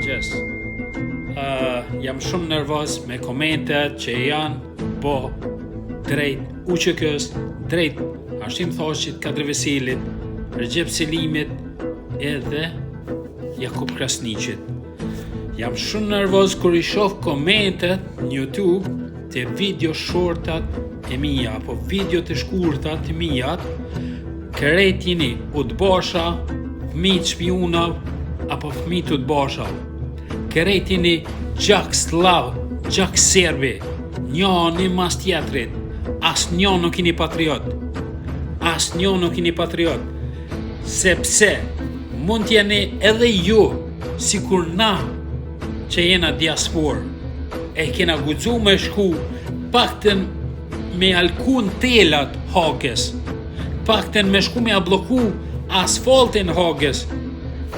Mirëmëngjes. Uh, jam shumë nervoz me komentet që janë bo drejt UÇK-s, drejt Hashim Thaçit, Kadri Veselit, Rexhep Selimit edhe Jakup Krasniqit. Jam shumë nervoz kur i shoh komentet në YouTube te video shortat e mia apo video të shkurta të mia, krejt jini udbasha, fëmijë të shpiunav apo fëmijë të udbasha. Krejt jini gjak sllav, gjak serbi, njani mas tjetrit. Asnjë nuk jini patriot. Asnjë nuk jini patriot. Sepse mund t'jeni edhe ju sikur na që jena diasporë e kena guxu me shku paktën me ja lkun telat Hagës, paktën me shku me ja blloku asfaltin Hagës,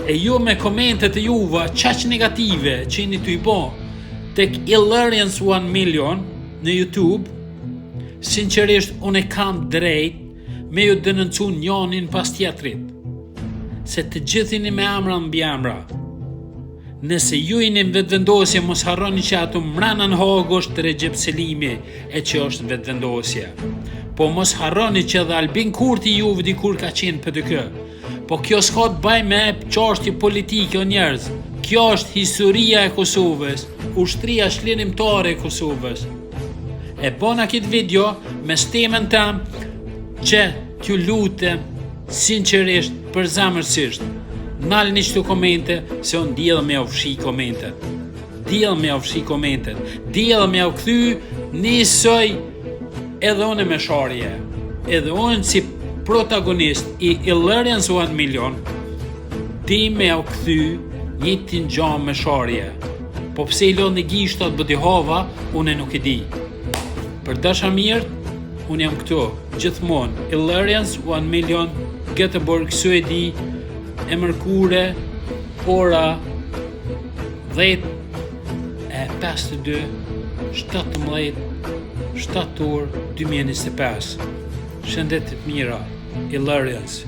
e ju me komentet e juva qaq negative që jeni tu i bo tek Illyrians 1 Million në YouTube, sinqerisht unë e kam drejt me ju denoncu njonin pas tjetrit, se të gjithë jeni me emra mbiemra. Nëse ju jeni në vetëvendosje, mos harroni që ato mrena në Hagë është Rexhep Selimi e që është në vetëvendosje. Po mos harroni që edhe Albin Kurti juve dikur ka qenë PDK. Po kjo s'ka të bëjë me çështje politike o njerëz. Kjo është historia e Kosovës, ushtria çlirimtare e Kosovës. E bona këtë video me stemën tem që t'ju lutem Sinqerisht, përzemërsisht, nalni qëto komente se unë di edhe me jau fshi komentet. Di edhe me jau fshi komentet. Di edhe me jau kthy njësoj edhe unë me sharje. Edhe unë si protagonist i Illyrians One Million, di me jau kthy njëjtën gja me sharje. Po pse i lodhni gishtat badihava, unë nuk e di. Për dashamirët, unë jam këtu. Gjithmonë, Illyrians 1 Million, Göteborg, Suedi, e mërkure, ora 10 e 52, 17, shtator 2025. Shëndet të mira, Illyrians.